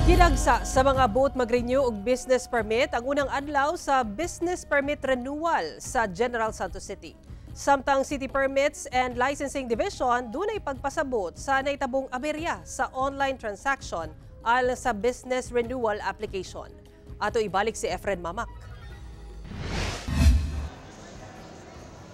Gidagsa sa mga buot mag-renew og business permit ang unang adlaw sa business permit renewal sa General Santos City. Samtang City Permits and Licensing Division dunay pagpasabot sa naitabong aberya sa online transaction alang sa business renewal application. Ato ibalik si Efren Mamak.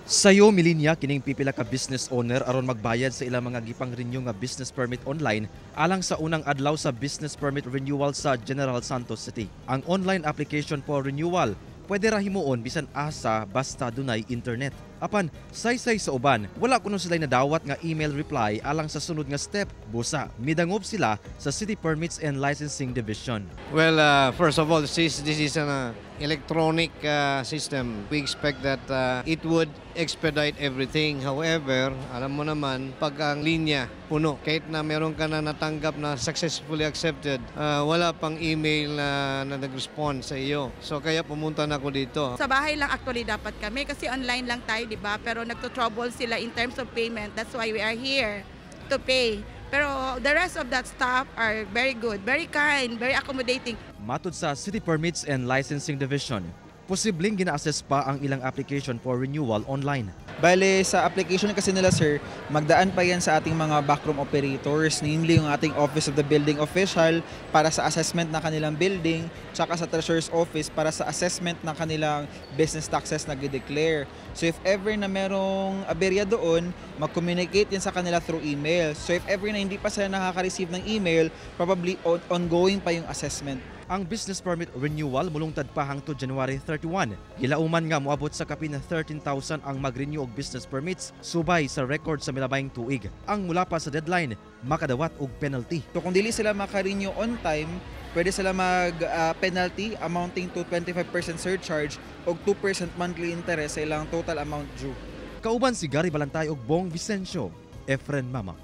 Sayo milinya kining pipila ka business owner aron magbayad sa ilang mga gipang-renew nga business permit online alang sa unang adlaw sa business permit renewal sa General Santos City. Ang online application for renewal pwede ra himuon bisan asa basta dunay internet. Apan saysay sa uban, wala kuno sila nadawat nga email reply alang sa sunod nga step. Busa midangob sila sa City Permits and Licensing Division. Well, first of all, since this is an electronic system, we expect that it would expedite everything. However, alam mo naman, pag ang linya puno, kahit na meron ka na natanggap na successfully accepted, wala pang email na nag-respond sa iyo. So kaya pumunta na ako dito. Sa bahay lang actually dapat kami kasi online lang tayo, di ba? Pero nagto-trouble sila in terms of payment. That's why we are here to pay. Pero the rest of that staff are very good, very kind, very accommodating. Matud sa City Permits and Licensing Division, posibleng gina-assess pa ang ilang application for renewal online. Bale, sa application kasi nila, sir, magdaan pa yan sa ating mga backroom operators, namely yung ating Office of the Building Official para sa assessment ng kanilang building, tsaka sa Treasurer's Office para sa assessment ng kanilang business taxes na declare. So if ever na merong aberya doon, mag-communicate yan sa kanila through email. So if ever na hindi pa sila nakaka-receive ng email, probably ongoing pa yung assessment. Ang business permit renewal mulungtad pa hangtod January 31. Gilauman nga moabot sa kapin 13,000 ang mag-renew og business permits subay sa record sa milabayng tuig. Ang mula pa sa deadline makadawat og penalty. So kung dili sila maka-renew on time, pwede sila mag-penalty amounting to 25% surcharge o 2% monthly interest sa ilang total amount due. Kauban si Gary Balantay og Bong Vicencio, Efren Mamak.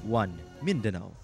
1 Mindanao.